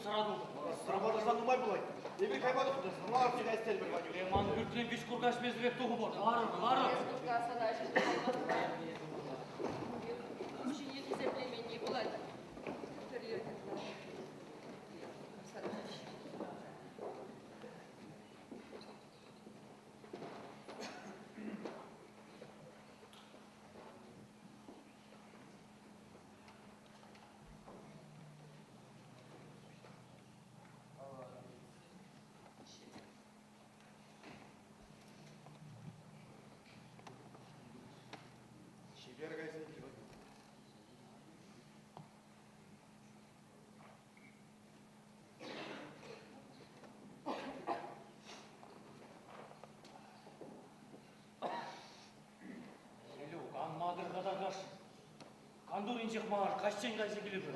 Сӑра тултӑр. Сӑрапа тӑрсан нумай пулать. Эпир кайма тухнӑ. Сӑмах кайс терӗмӗр, Ванюк. Е ман пӳртрен виҫ курка ӗҫмесӗрех тухӑпӑр. Ларӑр, ларӑр. Эс курка сана ӗҫме каймастпа. Хуҫине хисеплеменни пулать. Пӗр йӗрке Чипер кайса кил, Ванюк. Елюк, ан макӑр-ха тархасшӑн. Кантур инҫех мар, каҫчен кайса килӗпӗр.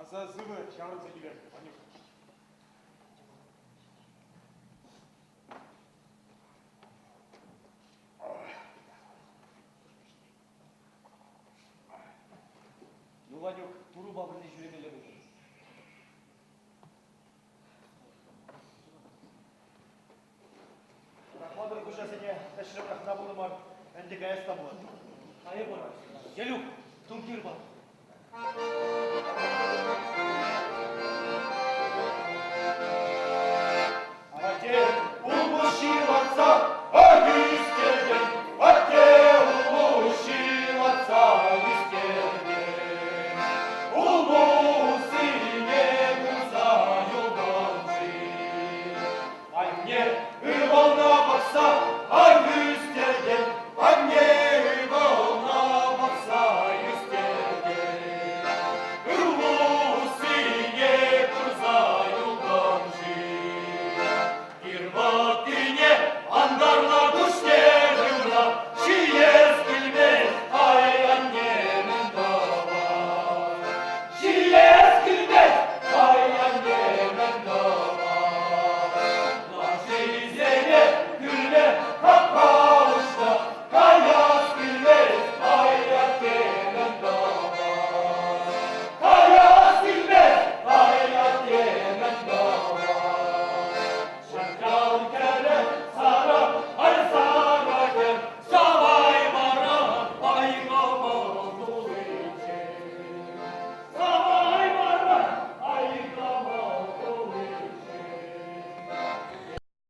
Аса сывӑ ҫаврӑнса килер, Ванюк. Ну, Ванюк, турӑпа пӗрле ҫӳремелле пултӑр. Рахматӑр хуҫасене ӗҫре пӑрахса пултӑмӑр, ӗнтӗ каяс та пулать. Кайӑпӑр. Елюк, тумтир пар.